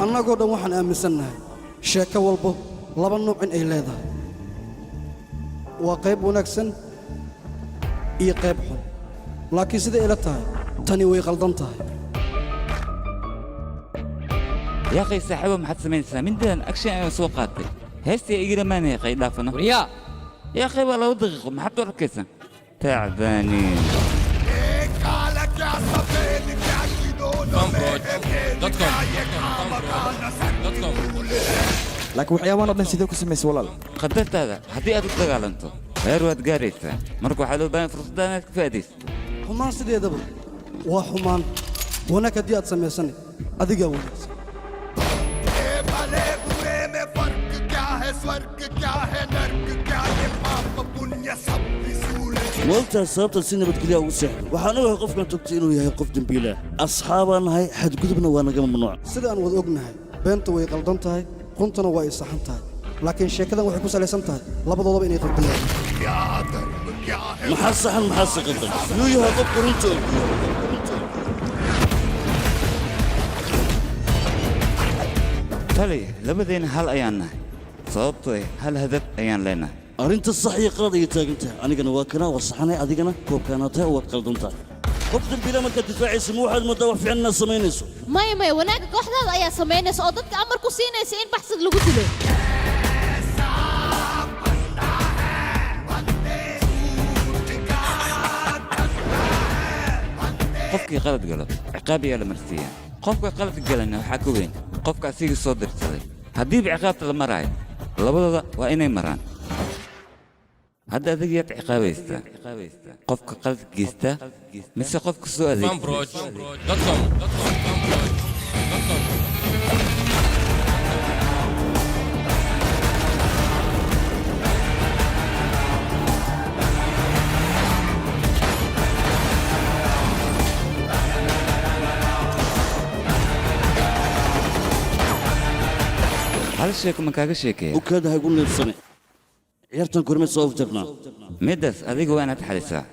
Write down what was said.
Annagoo dhan waxaan aaminsannahay sheeko walbo laba nuuc in ay leedahay, waa qayb wanaagsan iyo qayb xun, laakiin siday ila tahay tani way qaldan tahay. Yaa akhay, saaxiibo, maxaad samaynaysaa? Midaan action ayaan soo qaatay, heestii iga dhamaanaya qay dhaafano. Waryaa. Yaa akhay, waa 2 daqiiqo, maxaad u arkaysaa? Tacbaaniin. Fanproj.com. Laakiin waxyaabahan oo dhan sidee ku samaysay, walaal? Qadartaada haddii aad u dagaalanto, heer waad gaaraysaa. Marka waxaa loo baahan fursadda inaad ka faa'iidaysato. Xumaan sideedaba waa xumaan, wanaag haddii aad samaysanay adigaa wanaagsan. भले बुरे में फर्क क्या है, स्वर्ग क्या है, नर्क क्या, ये पाप पुण्य सब विसूल। Moogtahay sababta si nabadgelya ugu seexdo? Waxaan ogahay qofkan togtay inuu yahay qof dembiilah. Asxaabaan nahay, xadgudubna waa naga mamnuuc. Sida aan wada ognahay, beenta way qaldan tahay, runtana waa ay saxan tahay, laakiin sheekadan waxay ku salaysan tahay labadoodaba inay qaldan yihiin. Maxaa saxan, maxaa se qaldan? Yuu yahay qofka runta og? Tali, labadeena hal ayaan nahay, sababtoo ah hal hadaf ayaan leenahay. Arrinta sax iyo qalad ayay taagan tahay. Anigana waa kana waa saxanay, adigana koobkaanaa tahay oo waad qaldan tahay. Qof dembiila markaad difaacaysa, ma waxaad moodaa wax fiican inaad samaynayso? Maya, maya, wanaagga kooxdaada ayaa samaynaysa oo dadka amar ku siinaysa in baxsad lagu dilo. Qofkii qalad galo ciqaab ayaa la marsiiyaa. Qofka qalad galana waxaa ka weyn qofka asigii soo dirsaday. Haddiiba ciqaabta la maraayo, labadooda waa inay maraan. Hadda adiga yaad ciqaabaysaa? Qofka qalad geysta mise qofka soo adeegta? Fanproj.com. Hal sheeko ma kaaga sheekeeya? U kaada, hagu neefsane. Ciyaartan kormeed soo afjarnaa. Middaas adiga waa inaad xalisaa.